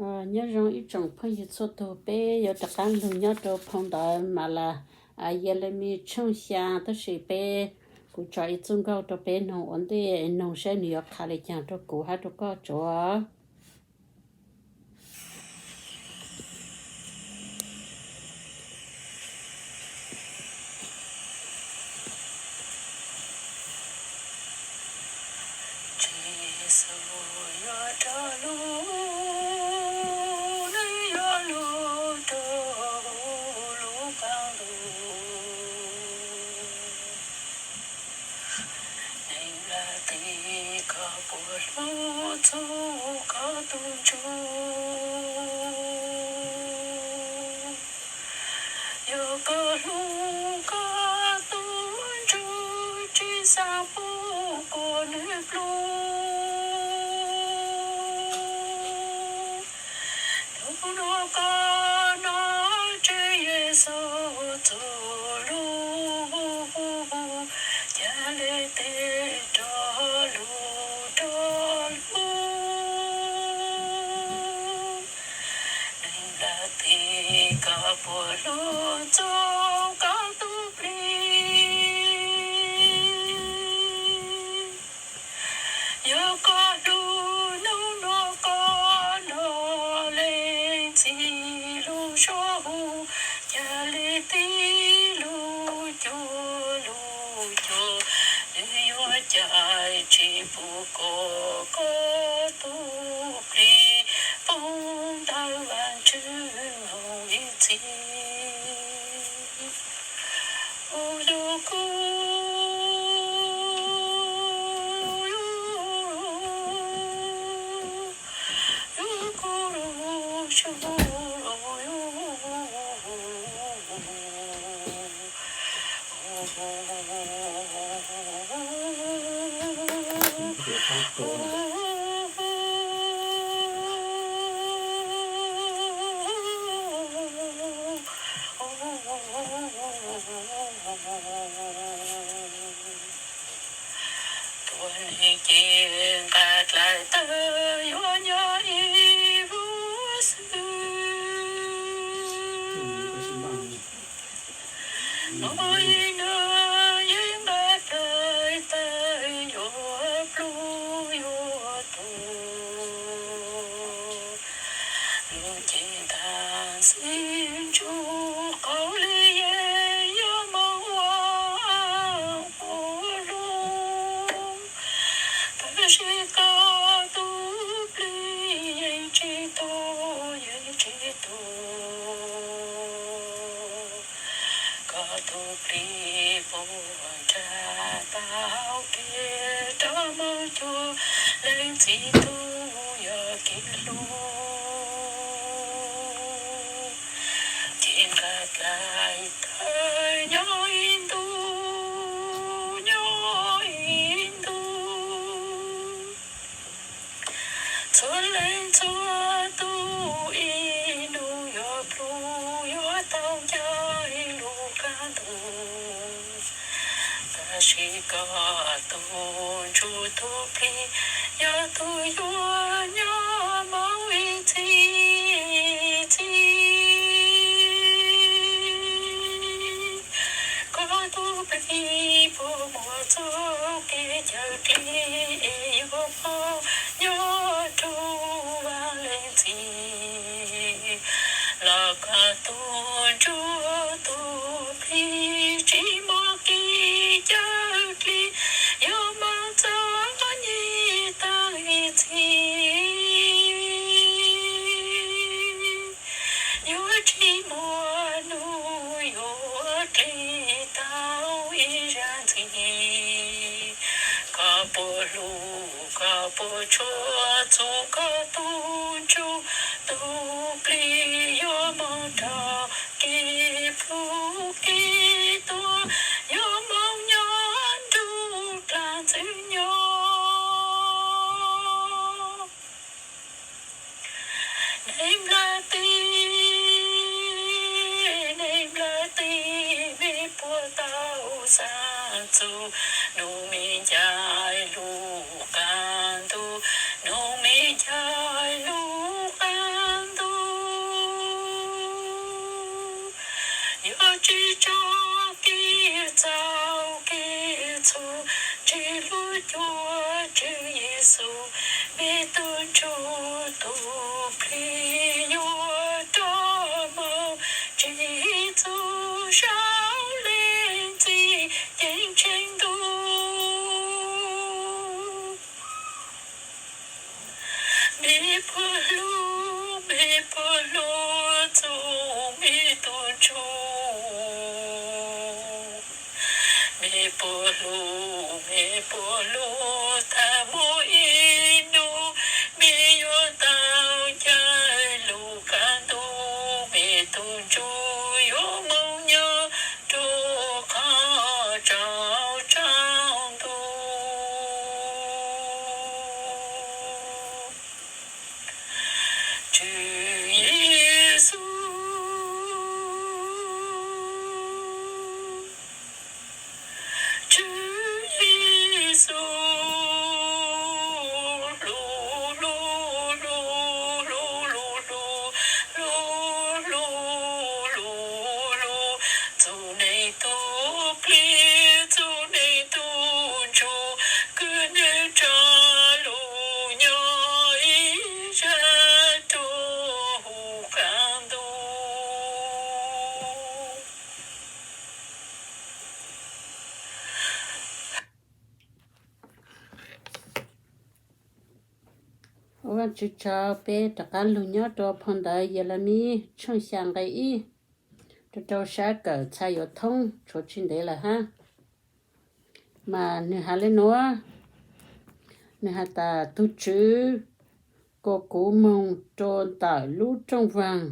Nyob zoo ib tsoom phooj ywg txhua tus, peb yuav rov qab lug nyob rau phau ntawv Mas Las Yes Las Mis tshooj xya, tab sis peb, kuv tso ib txuj nkauj rau peb noog ua ntej, noog saib nws yuav qha li caag rau kuv hab rau koj tsuav. Tswv Yexus yuav rov lug, nws yuav lug rau lub qaab ntuj. Neeg nplaj teb, koj puas hlub txug koj tug ntsuj? Yog koj hlub koj tug ntsuj, tsi xaav pub kuas nwg plub? Nub nua koj nov Tswv Yexus txuj lug, ca le tes rov lug rov lug. Neeg nplaj teb, koj puas hlub txug koj tug plig? Yog koj hlub, nub nua koj nov leej txiv lub suab hu, ca le tib lub cuab lub cuab, nwg yuav cai tsi pub kuas koj tug plig poob ntawm Vaajtswv hauv ib txhis. Tus neeg ces nqa dlaim tawg yuav nyob ib vuag xwb. Hnub ib hnub yeej nqa dlaim tawg yuav plub yuav tuag. Lub cev ntaag xib ntsuj qaug le yeej yuav moog ua ua lug, tab sis koj tug plig yeej tsi tuag yeej tsi tuag. Koj tug plig puag nraag tau kev rov moog cuag leej txiv tug yog kev hlub. Ces nqa dlaim tawg nyob ib ntus nyob ib ntus. Txhua leej txhua tug ib nub yuav plub yuav tau ncaim lub qaab ntuj. Tab sis koj tug ntsuj tug plig yog tug yuav nyob moog ib txhis txhis. Koj tug plig puag muaj txuj kev cawm dlig es yuav pab nyob rua Vaaj Leej Txiv. Los koj tug ntsuj tug plig tsi muaj kev cawm dlig yuav moog txug nyiaj tag ib txhis. Yuav tsi muaj nub yuav dlig tau ib zag ntxiv. Koj puas hlub, koj puas tshua txug koj tug ntsuj tug plig yuav moog rov kev plub kev tuag, yuav moog nyob nrug dlaag ntxwg nyob. Neeg nplaj teb, neeg nplaj teb, mej puas tau xaav txug nub mej ncaim lub qaab ntuj, nub mej ncaim lub qaab Yexus, me tug ntsuj, tus plig yuav rov moog, tsim txuj saum leej txiv ceeb tsheej ntuj. Me puas hlub, me puas hlub txug me tug ntsuj. Me puas hlub, me puas hlub tag muaj ib nub, me yuav tau ncaim lug kav ntuj, me tug ntsuj yuav moog nyob rua qhov tsaus tsaus ntuj. Tswv Yexus, Tswv Yexus, hlub hlub hlub hlub hlub hlub hlub hlub hlub hlub txug neeg tug plig, txug neeg tug ntsuj, kws nwg tso lug nyob ib zag rua huv qaab ntuj. Ua Vaajtswv tsaug, peb rov qaab lug nyob rua phau ntawv Yelemis tshooj xyaa nqe ib, rua rau sab kawm txhaj yuav thoob, tshuav tsi ntev lawm hab. Mas nwg has le nuav, nwg has tas, Tug Tswv kua kuv moog rua ntawm lub rooj vaag,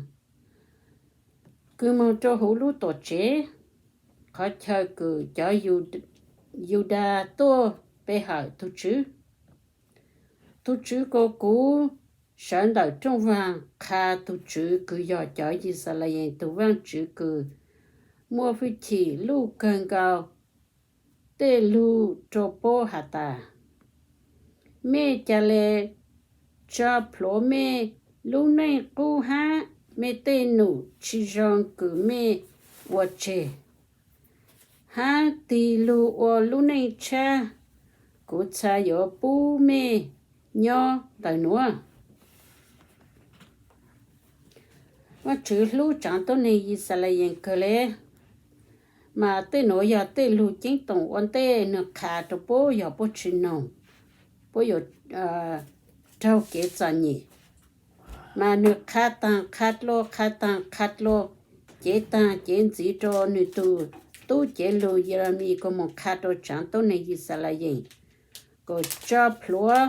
kws moog rua huv lub tuam tsev, qhov chaw kws cov Yudas tuaj pe hawm tug Tswv. Tug Tswv kua kuv sawv ntawm rooj vaag qha tug Tswv kws yog cov Yixalayees tug Vaajtswv kws muaj fwj chim luj kawg nkaus tej lug rua puab has tas, Mej ca le tso plhuav mej lub neej qub hab mej tej num tsi zoo kws mej ua tseg, hab tig lug ua lub neej tshab, kuv txhad yuav pub mej nyob ntawm nuav. Vaajtswv hlub tsaav tuab neeg Yixalayees kawg le, mas tej nuav yog tej lug ceeb toom ua ntej nwg qha rua puab, yog puab tsi noog, puab yuav raug kev txom nyem. Mas nwg qha taag qha dlua, qha taag qha dlua, cev taag cev ntxiv rua nwg tug tub cev lug Yelemis kuas moog qha rua tsaav tuab neeg Yixalayees kuas tso plhuav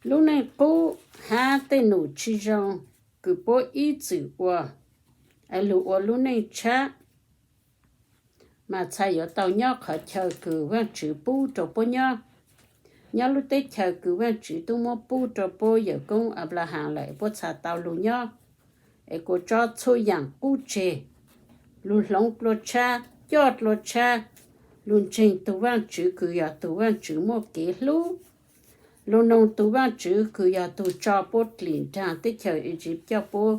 lub neej qub hab tej num tsi zoo kws puab ib txwm ua, lug ua lub neej tshab, mas txhad yuav tau nyob qhov chaw kws Vaajtswv pub rua puab nyob. Nyob lub teb chaws kws Vaajtswv tub muab pub rua puab yawm koob Anplahas lawm, puab txhad tau lug nyob. Es kuas tso txhua yaam qub tseg, lug hloov dlua tshab, coj dlua tshab, lug ntseeg tug Vaajtswv kws yog tug Vaajtswv muaj kev hlub, lug noog tug Vaajtswv kws yog tug tso puab dlim nraag teb chaws Iziv coj puab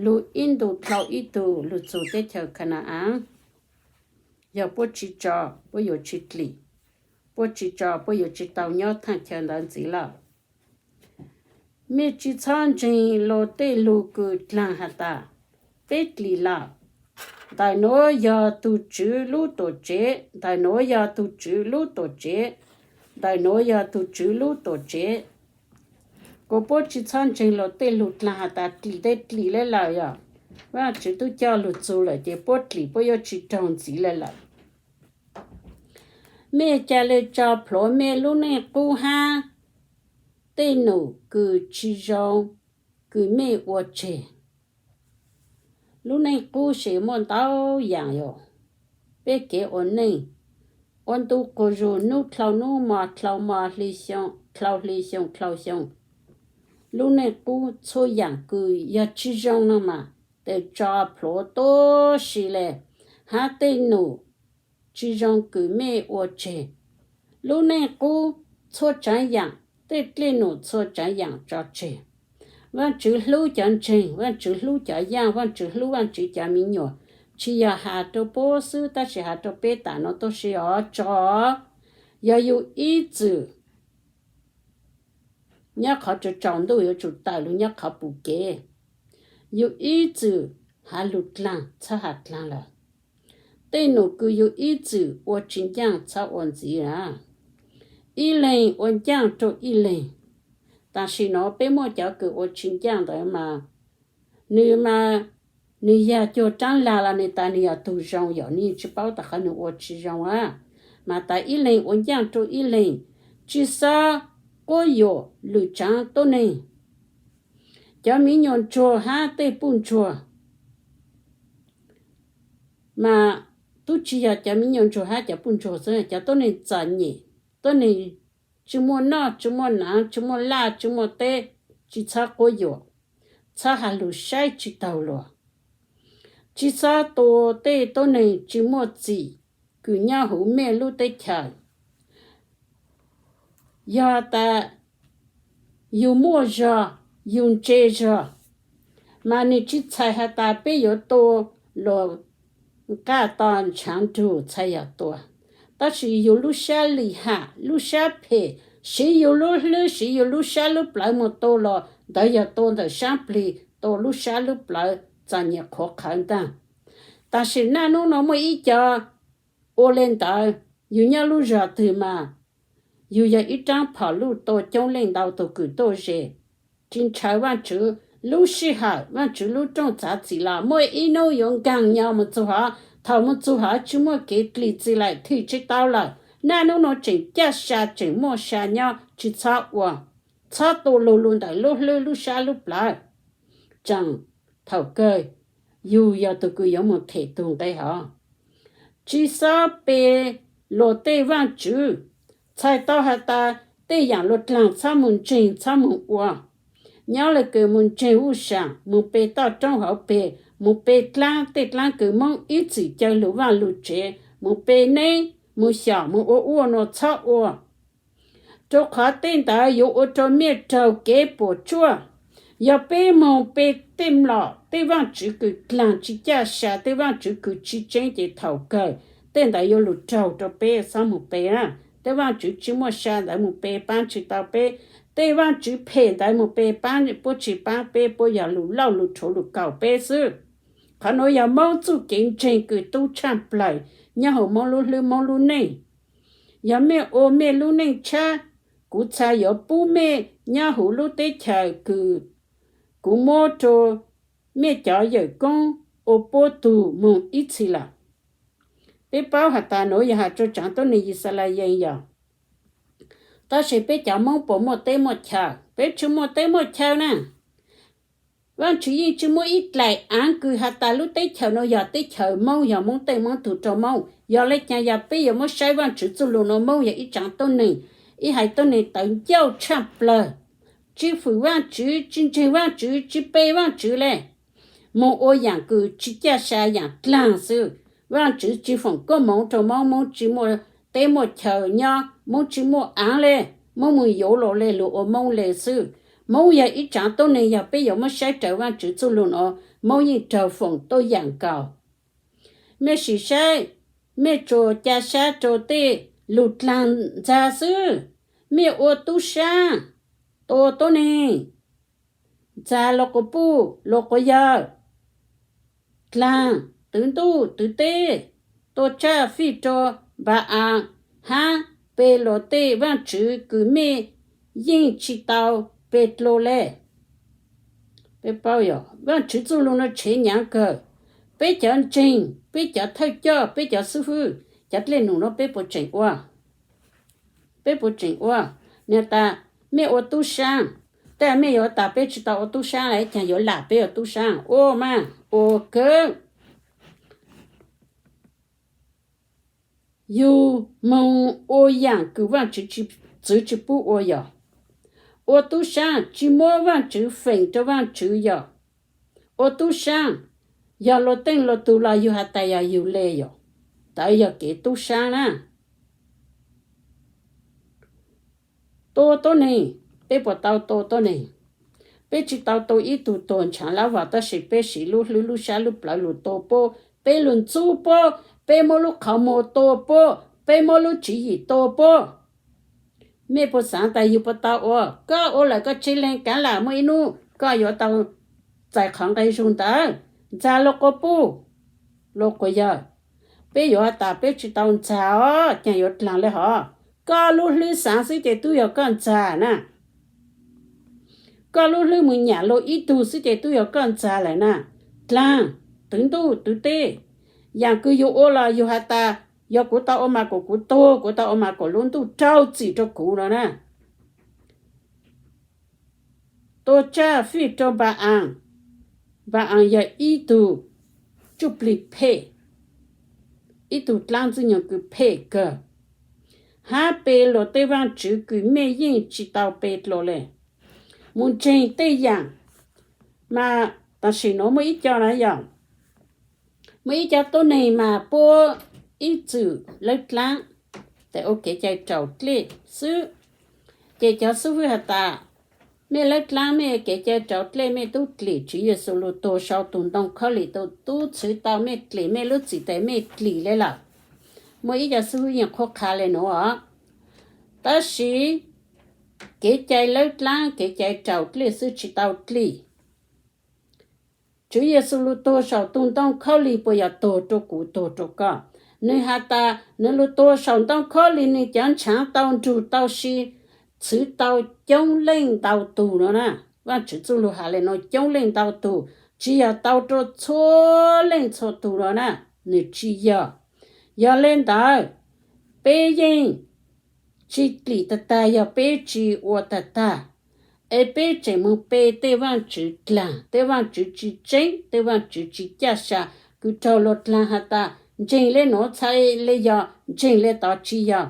lug ib ntu dlhau ib tug lug txug teb chaws Kha-na-as. Yog puab tsi tso, puab yuav tsi dlim. Puab tsi tso, puab yuav tsi tau nyob thaaj chaw ntawd ntxiv lawm. Mej tsi txhob ntseeg luag tej lug kws dlaag has tas, peb dlim lawm, ntawm nuav yog tug Tswv lub tuam tsev, ntawm nuav yog tug Tswv lub tuam tsev, ntawm nuav yog tug Tswv lub tuam tsev. Kuas puab tsi txhob ntseeg luag tej lug dlaag has tas dlim tes dlim le lawm, yog Vaajtswv tub coj lug txug lawm ces puab dlim puab yuav tsi raug ntxiv le lawm. Mej ca le tso plhuav mej lub neej qub hab tej num kws tsi zoo kws mej ua tseg. Lub neej qub ces muaj ntau yaam yog peb kev ua neej, ua ntu quas zug, nub dlhau nub, mo dlhau mo, dlhau hli xyoo dlhau xyoo. Lub neej qub txhua yaam kws yog tsi zoo no mas tes tso plhuav tuab si le, hab tej num tsi zoo kws mej ua tseg. Lub neej qub txhua tsaav yaam, tej dlej num txhua tsaav yaam tso tseg. Vaajtswv hlub cov ntseeg, Vaajtswv hlub cov yaaj, Vaajtswv hlub Vaajtswv cov me nyuam, tsi yog has rua puab xwb tab sis has rua peb tam nuav tuab si os, tso. Yog yug ib txwm nyob qhov tsaus ntuj yuav tsum tawm lug nyob qhov pum kev. Yus ib txwm has lug dlaag txhob has dlaag lawm. Tej num kws yus ib txwm ua tsis ncaaj txhob ua ntxiv na. Ib leeg ua ncaaj rua ib leeg. Tam sim no peb muaj cov kws ua tsis ncaaj ntawd mas nwg mas nwg yog cuag raab lag los nwg tas nwg yog tug zoo, yog nwg tsis paub tas qhov nwg ua tsis zoo a. Mas tas ib leeg ua ncaaj rua ib leeg, tsis xob quab yuam lwm tsaav tuab neeg. Cov miv nyuas ntsuag hab tej puj ntsuag mas tub tsis yog cov miv nyuas ntsuag hab cov puj ntsuag xwb, cov tuab neeg txom nyem, tuab neeg tsis muaj noj tsis muaj naav tsis muaj laj tsis muaj teb, tsis txhob quab yuam, txhob has lug saib tsis taug luas, tsis txhob tua tej tuab neeg tsis muaj txim kws nyob huv mej lub teb chaws. Yog tas yug muaj zog, yug ntse zog, mas nwg tsis txhais has tas peb yuav tua luas nqaj to ntshaav nrug txhais yog tua. Tab sis yug lub sab lim ham, lub sab phem, siv yug lub hlwb, siv yug lub sab lub plawv moog tua los ntawd yog tua ntawm saab plig, tua lub sab lub plawv txom nyem qhuav qhawv ntaag. Tam sim naj nub no muaj ib co ua le ntawd, yug nyob lub zog twg mas yug yog ib raab phom luj tua coob leej ntau tug kws tuaj ze. Tsis ntshaw Vaajtswv lub sij hawm, Vaajtswv lub rooj txav txim los muaj ib nub yuav nkaag nyo moog txug hov. Thaum moog txug hov tsis muaj kev dlim txim lawm, thim tsis tau lawm. Naj nub no tseem caj sa tseem muaj sa nyob, tsis txhob ua, txhob tua lug lug ntawm lub hlwb lub sab lub plawv. Tseem thaum kawg yug yog tug kws yuav moog them tug nqe hov. Tsis xob pe luas tej vaajtswv, txhais tau has tas tej yaam luas dlaag txhob moog ntseeg txhob moog ua. Nyob le kws moog ntseeg vuj saam, moog pe toj roob hauv peg, moog pe dlaab tej dlaab kws Moob ib txwm caw lug vaaj lug tsev, moog pe neb moog xyom moog ua ua nuav txhob ua. Rua qhov tej ntawd yuav ua rua mej raug kev puam tsuaj. Yog peb moog pe tej mlom tej vaajtswv kws dlaag tsis caj sa, tej vaajtswv kws tsis tseeb ces thaum kawg tej ntawd yuav lug raug rua peb, txhob moog pe na. Tej vaajtswv tsis muaj sa ntawd moog pe paab tsis tau peb. Tej vaajtswv phem ntawd moog pe paab puab tsis paab peb, puab yog lug lauj lug rhuav lug kaum peb xwb. Qhov nuav yog Moob txuj kev ntseeg kws tub tshaaj plawg nyob huv Moob lub hlwb Moob lub neej. Yog mej ua mej lub neej tshab, kuv txhad yuav pub mej nyob huv lub teb chaws kws kuv muab rua mej cov yawm koob ua puab tug moog ib txhis lawm. Peb paub has tas nuav yog has rua tsaav tuab neeg Yixalayees yog. Tab sis peb cov Moob puas muaj teb muaj chaw? Peb tsis muaj teb muaj chaw na. Vaajtswv yeej tsis muaj ib dlaim aav kws has tas lub teb chaws nuav yog teb chaws Moob, yog Moob teej Moob tug rua Moob. Yog le caag yog peb yuav muab saib Vaajtswv txuj lug nuav, Moob yog ib tsaav tuab neeg, ib haiv tuab neeg tawv ncauj tshaaj plawg, tsis fwm Vaajtswv, tsis ntseeg Vaajtswv, tsis pe Vaajtswv le, moog ua yaam kws tsis caj sa yaam dlaag xwb. Vaajtswv tsis foom koob moov rua Moob, Moob tsis muaj teb muaj chaw nyob, Moob tsis muaj aav le, Moob moog yuav luas le lug ua Moob le xwb. Moob yog ib tsaav tuab neeg, yog peb yuav muab saib raws Vaajtswv txuj lug nuav, Moob yeej raug foom tuab yaam nkaus. Mej sim saib, mej tsuas ca sab rua tej lug dlaag ntxag xwb. Mej ua tub saab, tua tuab neeg, ntxag luas quas puj luas quas yawg, dlaag twv ntuj twv teb, tua tsaj fij rua Npa-as hab pe luas tej vaajtswv kws mej yeej tsis tau pe dlua le. Peb paub yog Vaajtswv txuj lug nuav tshev nyaav kawg. Peb cov ntseeg, peb cov thawj coj, peb cov xib fwb, cov dlej num nuav peb puas tseem ua? Peb puas tseem ua? Nwg tas mej ua tub saab, tej mej yuav tas peb tsis tau ua tub saab le, caag yuav lam peb ua tub saab? Ua mas, ua kawg. Yug moog ua yaam kws Vaajtswv tsi, txwv tsi pub ua yog. Ua tub saab tsi muab Vaajtswv feem rua Vaajtswv yog. Ua tub saab, yog luag teej luag tug los yug has tas yog yug le yog. Tawd yog kev tub saab na. Tua tuab neeg, peb puas tau tua tuab neeg? Peb tsi tau tua ib tug tuag ntshaav lab vog, tab sis peb siv lub hlwb lub sab lub plawv lug tua puab, peb lug ntxub puab, peb muab lub qhov muag tua puab, peb muab lub tswv yim tua puab. Mej puas xaav tas yug puas tau ua? Koj ua lawm koj tsis lees kav lam muaj ib nub koj yuav tau txais qhov nqe zug ntawd. Ntxag lug quas puj, lug quas yawg. Peb yuav has tas peb tsis tau ntxag os, caag yuav dlaag le hov? Koj lub hlwb xaav xwb ces tub yog koj ntxag na. Koj lub hlwb mus nyam lug ib tug xwb ces tub yog koj ntxag lawm na. Dlaag, twv ntuj twv teb. Yaam kws yug ua los yug has tas, yog kuv tau ua mas kuas kuv tuag, kuv tau ua mas kuas lub ntuj rau txim rau kuv no na. Tua tsaj fij rau Npa-aas. Npa-aas yog ib tug ntsuj plig phem, ib tug dlaab ntxwg nyoog kws phem kawg. Hab pe luas tej vaaj tswv kws mej yeej tsis tau pe dlua le. Mus ntseeg tej yaam mas tam sim nuav muaj ib co na yog, muaj ib co tuab neeg mas puab ib txwm lawb dlaab, tes ua kev cai raus dlej xwb. Ces cov xib hwb has tas, mej lawb dlaab mej kev cai raus dlej mej tub dlim Tswv Yexus lug tuag sau tug ntoo khaub lig, tub txhwv tau mej dlim mej lub txim tes mej dlim le lawm. Muaj ib co xib hwb yeej qhuab qha le nuav os. Tab sis kev cai lawb dlaab kev cai raus dlej xwb tsis tau dlim. Tswv Yexus lug tuag saum tug ntoo khaub lig puas yog tuag rua kuv tuag rua koj? Nwg has tas nwg lug tuag saum ntoo khaub lig nwg cov ntshaav tau nrug tau si, txhwv tau coob leej ntau tug no na. Vaajtswv txuj lug has le nuav coob leej ntau tug, tsis yog tau rua txhua leej txhua tug no na. Nwg tsis yog. Yog le ntawd, peb yeej tsis dlim tag tag yog peb tsis ua tag tag, es peb tseem moog pe tej vaajtswv dlaag, tej vaajtswv tsis tseeb, tej vaajtswv tsis caj sa, kws raug luag dlaag has tas ntseeg le nuav txhais le yog, ntseeg le tod tsis yog.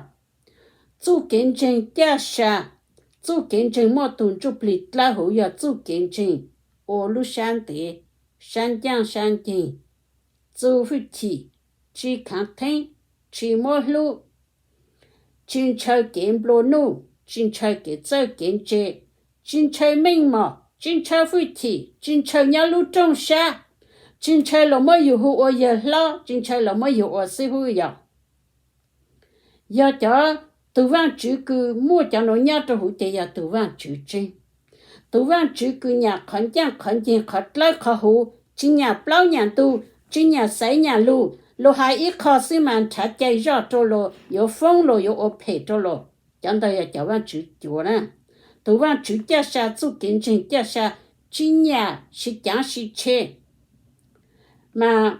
Txuj kev ntseeg caj sa, txuj kev ntseeg muaj tug ntsuj plig dlawb huv yog txuj kev ntseeg ua lub sab ntev, sab ncaaj sab nceeg, txu hwj chim, tsis khaav theeb, tsis muab hlub, tsis ntshaw kev nplua nuj, tsis ntshaw kev txawj kev ntse, tsis ntshaw meej mom, tsis ntshaw hwj chim, tsis ntshaw nyob lub rooj sab, tsis ntshaw los muab yug hu ua yawg hlob, tsis ntshaw los muab yug ua xib hwb yog. Yog cov, tug vaajtswv kws muaj cov nuav nyob rua huv ces yog tug vaajtswv tseeb. Tug vaajtswv kws nyam qhov ncaaj qhov nceeg qhov dlawb qhov huv, tsis nyam plaub nyam ntug, tsis nyam xaiv nyam lug, luag has ib qho xwb mas nrhav cai zoj rua luag, yuav foob luag yuav ua phem rua luag. Cov ntawd yog cov vaajtswv cuav na. Tug vaajtswv caj sa txuj kev ntseeg caj sa, tsis nyam sib caav sib tshe. Mas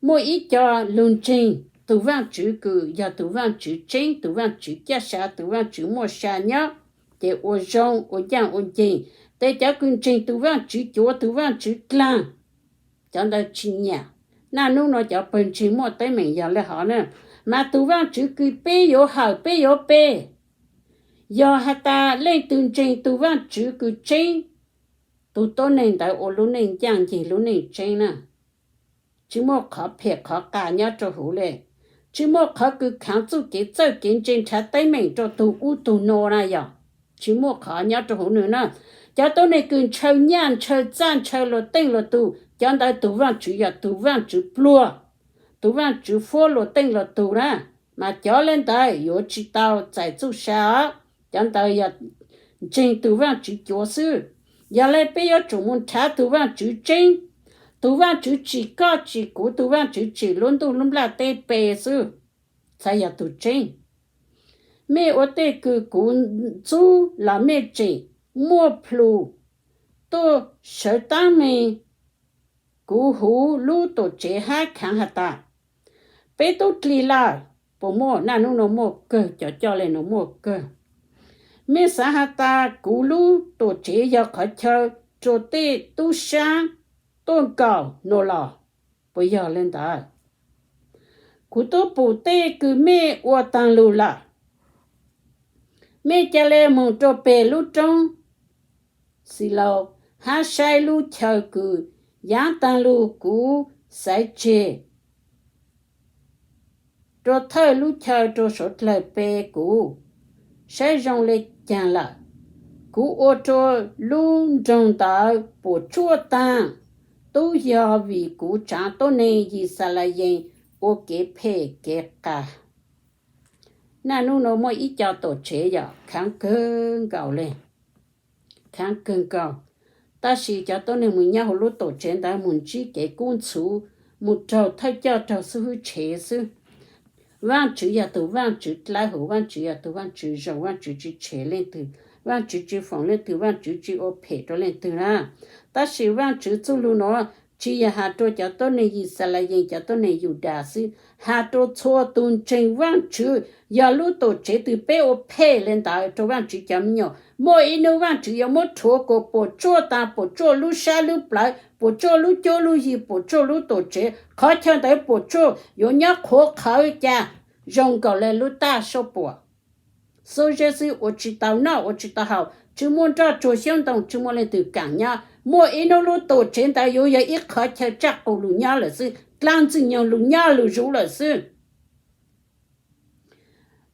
muaj ib co lug ntseeg tug vaajtswv kws yog tug vaajtswv tseeb, tug vaajtswv caj sa, tug vaajtswv muaj sa nyob, ces ua zoo ua ncaaj ua nceeg. Tes cov kws ntseeg tug vaajtswv cuav tug vaajtswv dlaag, cov ntawd tsis nyam. Naj nub nuav cov pawg ntseeg muaj teeb meem yog le hov na. Mas tug vaajtswv kws peb yuav hawm peb yuav pe, yog has tas leej twg ntseeg tug vaajtswv kws tseeb, tug tuab neeg ntawd ua lub neej ncaaj nceeg lub neej tseeb na. Tsis muaj qhov phem qhov qas nyob rua huv le. Tsis muaj qhov kws khaav txuj kev txawj kev ntse nrhav teeb meem rua tug ub tug nuav na yog. Tsis muaj qhov nyob rua huv nwg na. Cov tuab neeg kws ntshaw nyaj ntshaw txaj ntshaw luag teej luag tug, cov ntawd tug vaajtswv yog tug vaajtswv pluag, tug vaajtswv fuab luag teej luag tug na. Mas cov le ntawd yuav tsis tau txais txuj sa os. Cov ntawd yog ntseeg tug vaajtswv cuav xwb. Yog le peb yuav tsum mus nrhav tug vaajtswv tseeb, tug vaajtswv tsim koj tsim kuv, tug vaajtswv tsim lub ntuj lub nplaj teb pe xwb, txhais yog tug tseeb. Mej ua tej kws kuv ntxub los mej tseem muaj plhus tuaj sawv taab meeg kuv huv lub tuam tsev hab khaav has tas, peb tub dlig lawm. Puas muaj? Naj nub nuav muaj kawg, cov coj le nuav muaj kawg. Mej xaav has tas kuv lub tuam tsev yog qhov chaw rua tej tub saab tuaj nkaum nuav los? Puas yog le ntawd? Kuv tub pum tej kws mej ua taag lug lawm. Mej ca le moog rua peg lub roob Xilaus hab saib lub chaw kws yaav taag lug kuv xaiv tseg rua thawj lub chaw rua suav dlawg pe kuv, saib zoo le caag lawm. Kuv ua rua lub nroog ntawd puam tsuaj taag, tub yog vim kuv tsaav tuab neeg Yixalayees ua kev phem kev qas. Naj nub no muaj ib co tuam tsev yom, khaav kawg nkaus le, khaav kawg nkaus. Tab sis cov tuab neeg mus nyob hauv lub tuam tsev ntawd mus ntsib kev kub ntxhuv, mus raug thawj coj raug xib hwb tshev xwb. Vaajtswv yog tug Vaajtswv dlawb huv, Vaajtswv yog tug Vaajtswv zoo, Vaajtswv tsi tshev leej twg, Vaajtswv tsi foom leej twg, Vaajtswv tsi ua phem rua leej twg na. Tab sis Vaajtswv txuj lug nuav tsi yog has rua cov tuab neeg Yixalayees, cov tuab neeg Yudas xwb, has rua txhua tug ntseeg Vaajtswv. Yog lub tuam tsev twg peb ua phem le ntawd rua Vaajtswv cov me nyuam, muaj ib nub Vaajtswv yuav muab rhuav kuas puam tsuaj taag, puam tsuaj lub sab lub plawv, puam tsuaj lub cuab lub yig, puam tsuaj lub tuam tsev. Qhov chaw ntawd puam tsuaj yuav nyob qhuav qhawv ca zoo nkaus le lub taj suab puam. Xub zeb xwb, ua tsi tau noj ua tsi tau haus, tsi muaj nroj tsuag xyoob ntoo, tsi muaj leej twg kaam nyob. Muaj ib nub lub tuam tsev ntawd yuav yog ib qhov chaw tsaj qus lug nyob lawm xwb, dlaab ntxwg nyoog lug nyob lug zuv lawm xwb.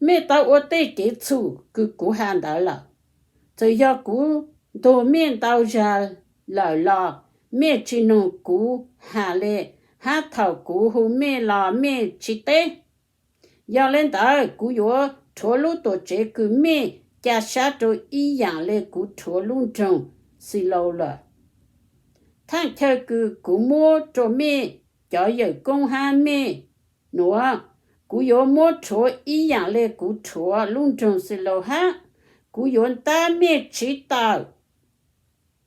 Mej tau ua tej kev txhum kws kuv has ntawd lawm. Txawm yog kuv ntuas mej ntau zag lawm los mej tsi noog kuv has le, hab thaum kuv hu mej los mej tsi teb. Yog le ntawd kuv yuav rhuav lub tuam tsev kws mej ca sab rua ib yaam le kuv rhuav lub nroog Xilaus lawm. Thaaj chaw kws kuv muab rua mej cov yawm koob hab mej nuav, kuv yuav muab rhuav ib yaam le kuv rhuav lub nroog Xilaus hab. Kuv yuav ntab mej tsiv tawm,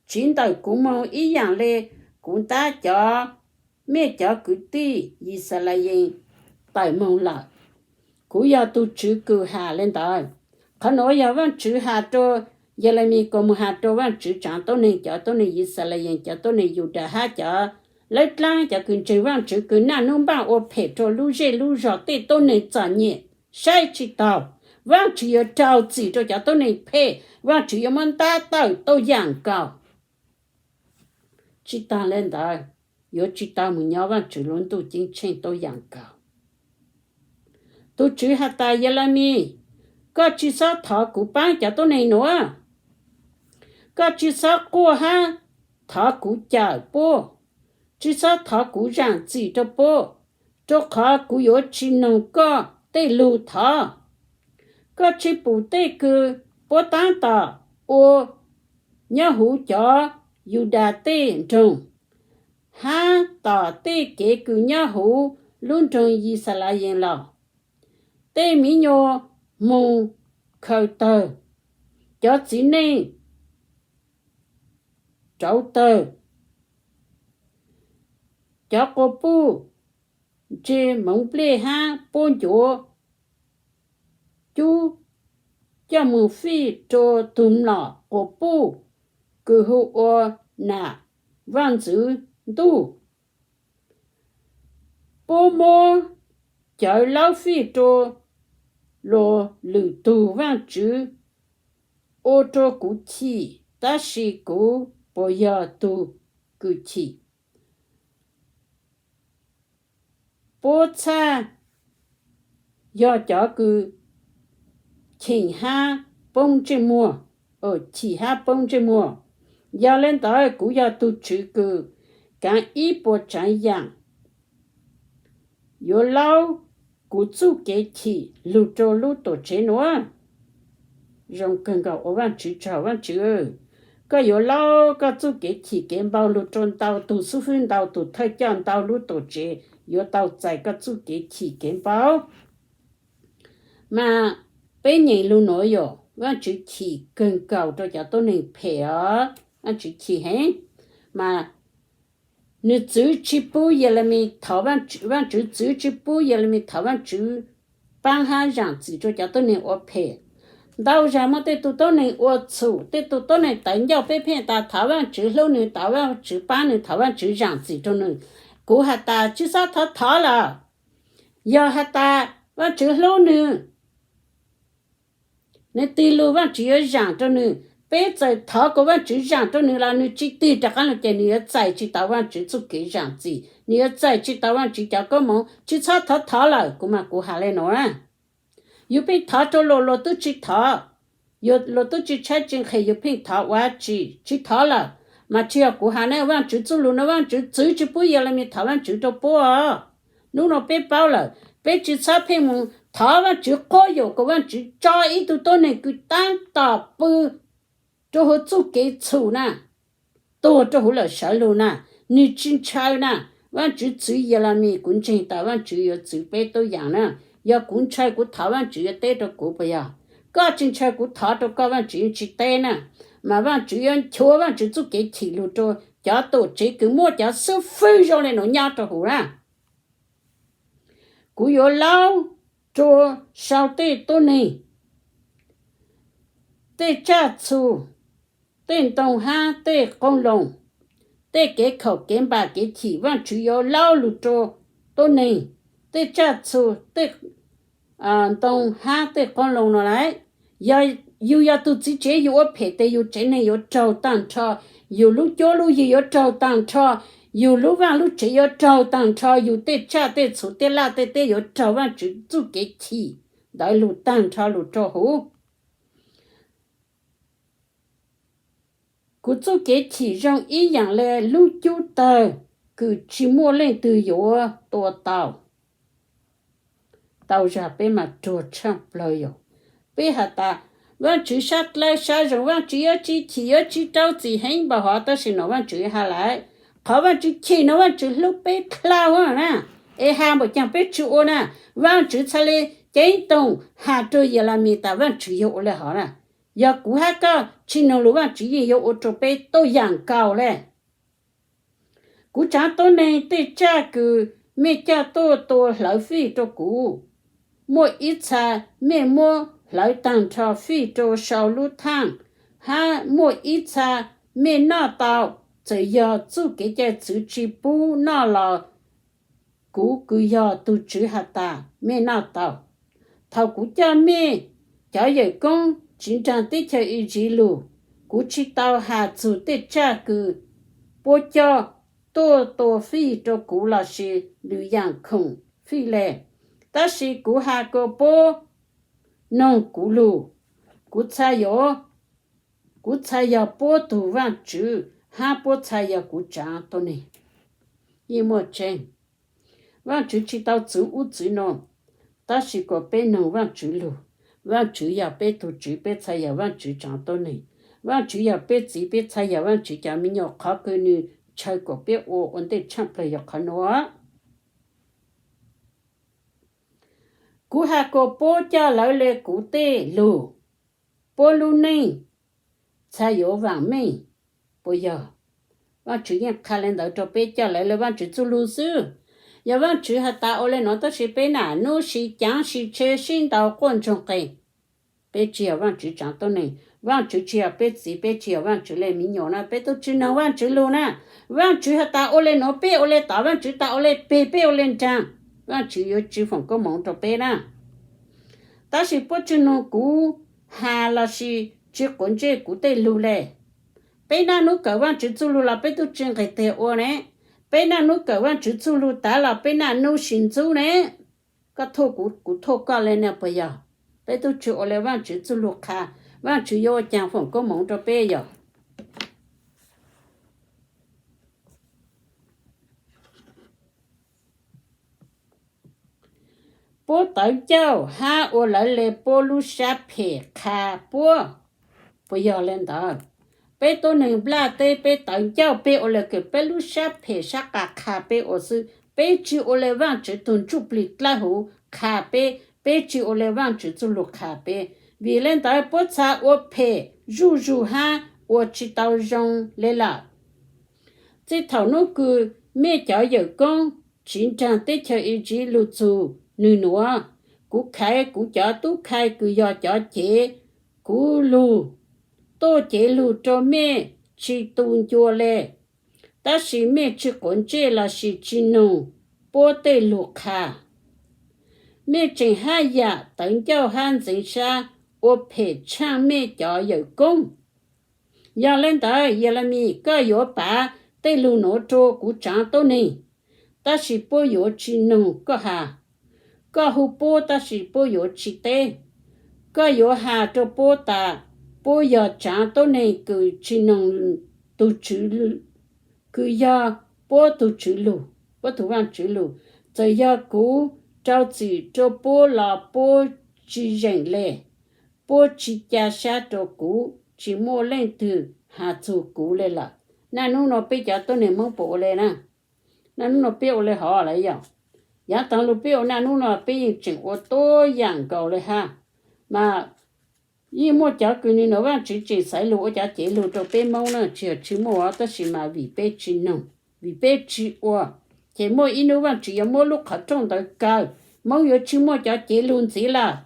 tsiv ntawm kuv moog ib yaam le kuv ntab cov, mej cov kwv tij Yixalayees tawm moog lawm. Kuv yog tug Tswv kws has le ntawd. Qhov nuav yog Vaajtswv has rua Yelemis kuas moog has rua Vaajtswv tsaav tuab neeg, cov tuab neeg Yixalayees, cov tuab neeg Yudas hab cov lawb dlaab, cov kws ntseeg Vaajtswv kws naj nub npaaj ua phem rua lub zej lub zog, tej tuab neeg txom nyem saib tsi taug. Vaajtswv yuav rau txim rua cov tuab neeg phem, Vaajtswv yuav muab ntab tawm tuaj yaam nkaus. Tsi taag le ntawd, yuav tsi tau moog nyob Vaajtswv lub ntuj ceeb tsheej tuaj yaam nkaus. Tug Tswv has tas, Yelemis, koj tsi xob thov kuv paab cov tuab neeg nuav. Koj tsi xob quaj hab thov kuv cawm puab, tsi xob thov kuv zaam txim rua puab, rua qhov kuv yuav tsi noog koj tej lug thov. Koj tsi pum tej kws puab taab tom ua nyob huv cov Yudas tej nroog, hab tom tej kev kws nyob huv lub nroog Yixalayees los? Tej miv nyuas moog khaws tawg, cov txiv neej rauv tawg, cov quas puj ntse moov nplej hab puab ncuav cub coj moog fij rua tug mlom quas puj kws hu ua Nam Vaaj Ntxwv Ntuj. Puab muab cawv laub fij rua luas lwm tug vaajtswv ua rua kuv chim, tab sis kuv puas yog tug kws chim? Puab txhaj yog cov kws cheem hab poob ntsej muag, chim hab poob ntsej muag. Yog le ntawd kuv yog tug Tswv kws kaav ib puas tsaav yaam yuav laub kuv txuj kev chim lug rua lub tuam tsev nuav. Zoo kawg nkaus ua Vaajtswv tsaug, Vaajtswv, koj yuav laub koj txuj kev chim kev npau lug rua ntau tug xib fwb, ntau tug thawj coj, ntau lub tuam tsev yuav tau txais koj txuj kev chim kev npau. Mas peb nyeem lug nuav yog Vaajtswv chim kawg nkaus rua cov tuab neeg phem os, Vaajtswv chim heev. Mas nwg txwv tsi pub Yelemis thov Vaajtswv, Vaajtswv txwv tsi pub Yelemis thov Vaajtswv paab hab zaam txim rua cov tuab neeg ua phem. Ntau zag muaj tej tug tuab neeg ua txhum, tej tug tuab neeg tawv ncauj, peb pheej tas thov Vaajtswv hlub nwg, thov Vaajtswv paab nwg, thov Vaajtswv zaam txim rua nwg. Kuv has tas tsi xob thov thov lawm. Yog has tas Vaajtswv hlub nwg, nwg tig lug Vaajtswv yuav zaam rua nwg. Peb txawm thov kuas Vaajtswv zaam rua nwg los nwg tsi tig rov qaab lug ces nwg yuav txais tsi tau Vaajtswv txuj kev zaam txim, nwg yuav txais tsi tau Vaajtswv cov koob moov. Tsi xob thov thov lawm, kuv mas kuv has le nuav. Yug pheej thov rua luas, luas tub tsi thov. Yog luas tub tsi tshaib tsi nqhis, yug pheej thov ua tsi, tsi thov lawm. Mas tsi yog kuv has ne, Vaajtswv txuj lug nuav, Vaajtswv txwv tsi pub Yelemis thov Vaajtswv rua puab. Nub nuav peb paub lawm, peb tsi xob pheej moog Thov Vajtswv quab yaum kom Vajtswv tso ib tug tuab neeg kws tab tom pw rua huv txuj kev txhum na, tuag rua huv lawm sawv lug na, nwg tsi ntshaw na. Vajtswv txwv Yelemis, kuv ntseeg tas Vajtswv yuav txwv peb tuab yaam na. Yog kuv ntshaw kuv thov Vajtswv yuav teb rua kuv puas yog? Koj tsi ntshaw kuv thov rua koj Vajtswv tsi teb na. Mas Vajtswv yuav nchuav Vajtswv txuj kev chim lug rua cov tuam tsev kws muab cov xub fwb zoo le nuav nyob rua huv na. Kuv yuav laub rua sau tej tuab neeg, tej tsaj txhu, tej ntoo hab tej qoob loo, tej kev khaum kev npam kev chim Vajtswv yuav laub lug rua tuab neeg, tej tsaj txhu, tej ntoo hab tej qoob loo no lawm. Yog yug yog tug txiv tsev yug ua phem tes yug tsev neeg yuav raug taag nrho, yug lub cuab lub yig yuav raug taag nrho, yug lub vaaj lub tsev yuav raug taag nrho, yug tej tsaj tej txhu tej laj tej teb yuav raug Vajtswv txuj kev chim ntawd lug taag nrho lug rua huv. Kuv txuj kev chim zoo ib yaam le lub cub tawg kws tsi muaj leej twg yuav tua tau. Tau zag peb mas ruag tshaaj plawg yom. Peb has tas Vaajtswv sab dlawb sab zoo, Vaajtswv yuav tsi chim yuav tsi rau txim heev npaum hov, tab sis no Vaajtswv has lawm, qhov Vaajtswv chim no Vaajtswv hlub peb dlhau na, es has npaum caag peb tsi ua na. Vaajtswv txhad le ceeb toom has rua Yelemis tas Vaajtswv yuav ua le hov na. Yog kuv hab koj tsi noog lug Vaajtswv yeej yuav ua rua peb tuab yaam nkaus le. Kuv tsaav tuab neeg tej tsaj kws mej coj tuaj tua hlawv fij rua kuv, muaj ib txha mej muab hlawv taag nrho fij rua sau lub thaaj, hab muaj ib txha mej noj tau, txawm yog txuj kev cai txwv tsi pub noj los kuv kws yog tug tswv has tas mej noj tau. Thaum kuv coj mej cov yawm koob tsiv nraag teb chaws Iziv lug, kuv tsi tau has txug tej tsaj kws puab coj tuaj tua fij rua kuv lossis lwm yaam khoom fij le. Tab sis kuv has kom puab noog kuv lug, kuv txha yog, kuv txha yog puab tug Vaajtswv, hab puab txha yog kuv tsaav tuab neeg. Yeej muaj tseeb, Vaajtswv tsi tau txwv ub txwv no, tab sis kom peb noog Vaajtswv lug. Vaajtswv yog peb tug tswv, peb txha yog Vaajtswv tsaav tuab neeg. Vaajtswv yog peb txiv, peb txha yog Vaajtswv cov me nyuam, qhov kws nwg ntshaw kom peb ua ua ntej tshaaj plawg yog qhov nuav. Kuv has kom puab coj lawv le kuv tej lug, puab lub neej txha yuav vaam meej puas yog? Vaajtswv yeej qha le ntawd rua peb coj lawv le Vaajtswv txuj lug xwb. Yog Vaajtswv has tas ua le nuav tab sis peb nam nub sis caav sis tshe sib ntaus quaj ntsoog qees, peb tsi yog Vaajtswv tsaav tuab neeg. Vaajtswv tsi yog peb txiv, peb tsi yog Vaajtswv le me nyuam na, peb tub tsi noog Vaajtswv lug na. Vaajtswv has tas ua le nuav peb ua le tod, Vaajtswv tas ua le peg peb ua le nraag, Vaajtswv yuav tsi foom koob moov rua peb na. Tab sis puab tsi noog kuv has lossis tsi quav ntsej kuv tej lug le. Peb naj nub kawm Vaajtswv txuj lug los peb tub tsi nqeg teg ua ne. Peb naj nub kawm Vaajtswv txuj lug tav los peb naj nub sis ntxub ne. Koj thuaj kuv, kuv thuaj koj le na puas yog? Peb tub tsi ua le Vaajtswv txuj lug qha, Vaajtswv yuav ua caag foom koob moov rua peb yog? Puab tawv ncauj hab ua lawv le puab lub sab phem qha puab, puas yog le ntawd? Peb tuab neeg nplaj teb peb tawv ncauj peb ua le kws peb lub sab phem sab qha qha peb ua xwb, peb tsi ua le Vaajtswv tug ntsuj plig dlawb huv qha peb, peb tsi ua le Vaajtswv txuj lug qha peb. Vim le ntawd puab txha ua phem zuj zug hab ua tsi tau zoo le lawm. Txij thaum nub kws mej cov yawm koob tsiv nraag teb chaws Iziv lug txug nwg nuav, kuv khaiv kuv cov tub khai kws yog cov cev kuv lug tuaj cev lug rua mej tsi tu ncua le. Tab sis mej tsi quav ntsej lossis tsi noog puab tej lug qha. Mej tseem haj yam tawv ncauj hab ntxeev sab ua phem tshaaj mej cov yawm koob. Yog le ntawd Yelemis, koj yuav pav tej lug nuav rua kuv tsaav tuab neeg, tab sis puab yuav tsi noog koj has. Koj hu puab tab sis puab yuav tsi teb. Koj yuav has rua puab tas puab yog tsaav tuab neeg kws tsi noog tug tswv, kws yog puab tug tswv lug, puab tug Vaajtswv lug. Txawm yog kuv rau txim rau puab los puab tsi zeem le, puab tsi ca sab rau kuv, tsi muaj leej twg has txug kuv le lawm. Naj nub no peb cov tuab neeg Moob puas ua le na? Naj nub no peb ua le hov lawm yom? Yaav taag lug peb ua naj nub no peb yeej tseem ua tuab yaam nkaus le hab. Mas yeej muaj cov kws nwg nua Vaajtswv tseem xaiv lug ua cov cev lug rau peb Moob na, tsi yog tsi muaj, tab sis mas vim peb tsi noog, vim peb tsi ua, ces muaj ib nub Vaajtswv yuav muab lub qhov rooj ntawd kaw, Moob yuav tsi muaj cov cev lug ntxiv lawm.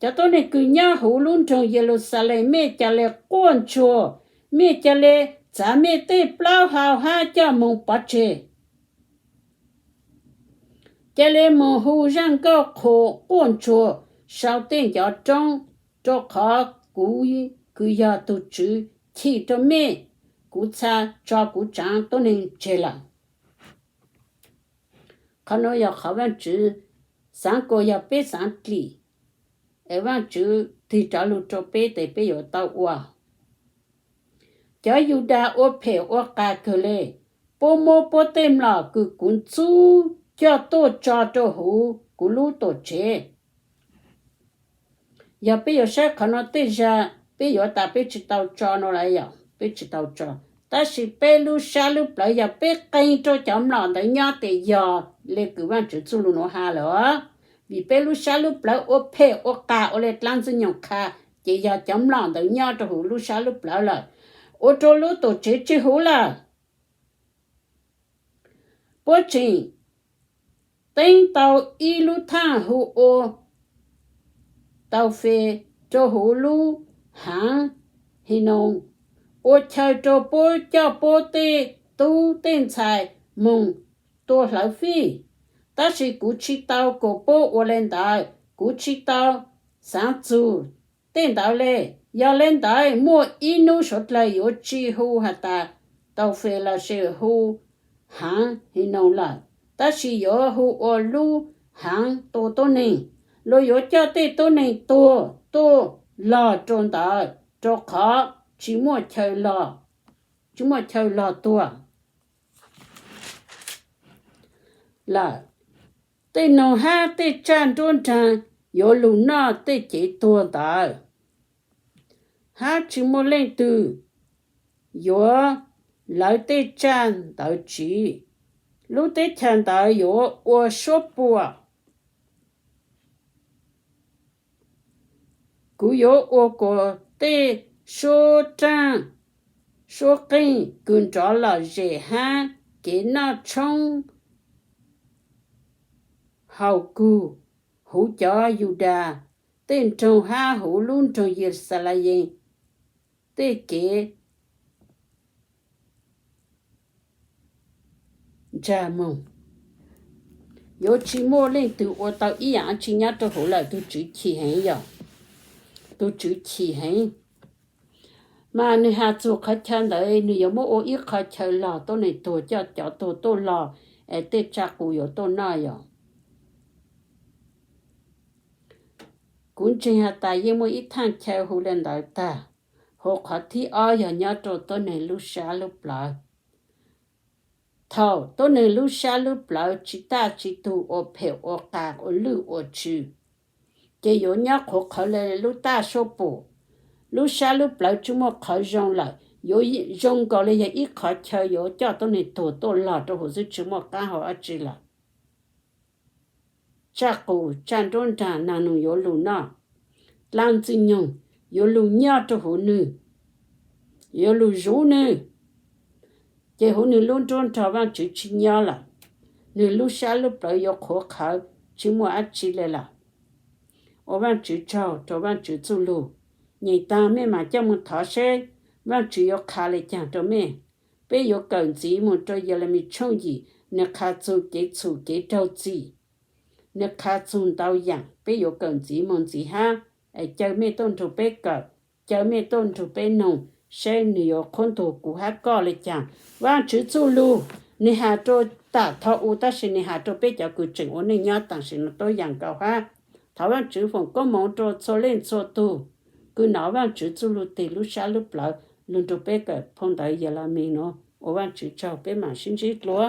Cov tuab neeg kws nyob huv lub nroog Yeluxalees, mej ca le quaj ntsuag, mej ca le txav mej tej plaub hau hab coj moog pov tseg. Ca le moog hu zaaj nkauj qhuas quaj ntsuag sau tej ncov roob, rau qhov kuv kws yog tug Tswv chim rau mej, kuv txha tso kuv tsaav tuab neeg tseg lawm. Qhov nuav yog qhov Vaajtswv xaav kuas yog peb xaav dlim, es Vaajtswv tig rov lug rau peb tes peb yuav tau ua. Cov Yudas ua phem ua qas kawg le, puab muab puab tej mlom kws kuv ntxub coj tuaj tso rau huv kuv lub tuam tsev. Yog peb yuav saib qhov nuav tej zag peb yuav tas peb tsi tau tso no lawm, yog peb tsi tau tso. Tab sis peb lub sab lub plawv yog peb qee rau cov mlom ntawd nyob tes yog le kws Vaajtswv txuj lug nuav has lawm. Vim peb lub sab lub plawv ua phem ua qas ua le dlaab Ntxwg Nyoog qha, ces yog cov mlom ntawd nyob rau huv lub sab lub plawv lawm, ua rau lub tuam tsev tsi huv lawm. Puab tseem teeb tau ib lub thaaj hu ua Taufes rau huv lub haav Hinoos, ua chaw rau puab coj puab tej tub tej ntxhais moog tua hlawv fij. Tab sis kuv tsi tau kuas puab ua le ntawd, kuv tsi tau xaav txug tej ntawd le. Yog le ntawd muaj ib nub suav dlawg yuav tsi hu has tas Taufes lossis hu haav Hinoos lawm, tab sis yuav hu ua lub haav tua tuab neeg. Luag yuav coj tej tuab neeg tuag tuaj log rau ntawd, rau qhov tsi muaj chaw log, tsi muaj chaw log tuag lawm. Tej noog hab tej tsaj nruab nraag yuav lug noj tej cev tuag ntawd, hab tsi muaj leej twg yuav lawv tej tsaj ntawd tsiv. Lub teb chaws ntawd yuav ua suab puam. Kuv yuav ua kuas tej suab raaj suab qeej kws nrov lom zem hab kev noj tshoob haus kug huv cov Yudas tej nroog hab huv lub nroog Yixalayees tej kev ntsag moog. Yuav tsi muaj leej twg ua tau ib yaam dlaab tsi nyob rau huv lawm. Tug Tswv chim heev yog, tug Tswv chim heev. Mas nwg has txug qhov chaw ntawd nwg yuav muab ua ib qhov chaw log tuab neeg tuag, coj cov tuag tuaj log, es tej tsaj qus yuav tuaj noj yog. Kuv ntseeg has tas yeej muaj ib thaaj chaw hu le ntawd tag. Hu qhov thib ob yog nyob rau tuab neeg lub sab lub plawv. Thaum tuab neeg lub sab lub plawv tsi taj tsi tug, ua phem ua qas, ua lwj ua tsw, ces yuav nyob qhuav qhawv le lub taj suab pum. Lub sab lub plawv tsi muaj qhov zoo lawm, yuav zoo nkaus le yog ib qhov chaw yuav coj tuab neeg tuag tuaj log rau huv xwb, tsi muaj qaab hau dab tsi lawm. Tsaj qus tsaj nruab nraag naag noog yuav lug noj, dlaab Ntxwg Nyoog yuav lug nyob rau huv nwg, yuav lug zuv nwg, ces huv nwg lub nruab nrog Vaajtswv tsi nyob lawm. Nwg lub sab lub plawv yuav qhuav qhawv tsi muaj dab tsi le lawm. Ua Vaajtswv tsaug rau Vaajtswv txuj lug. Nyeem taag mej maam coj moog thov seb Vaajtswv yuav qha le caag rau mej. Peb yuav kawm ntxiv moog rau Yelemis tshooj yim, nwg qha txug kev txhum kev raug txim, nwg qha txug ntau yaam. Peb yuav kawm ntxiv moog ntxiv hab, es caw mej tuaj nrug peb kawm, caw mej tuaj nrug peb noog, seb nwg yuav qhuab ntuas kuv hab koj le caag. Vaajtswv txuj lug nwg has rua tam tho u, tab sis nwg has rua peb cov kws tseem ua neej nyob taam sim no tuab yaam nkaus hab. Thov Vaajtswv foom koob moov rua txhua leej txhua tug kws nov Vaajtswv txuj lug tig lub sab lub plawv lug nrug peb kawm phau ntawv Yelemis nuav. Ua Vaajtswv tsaug, peb maam sib ntsib dlua.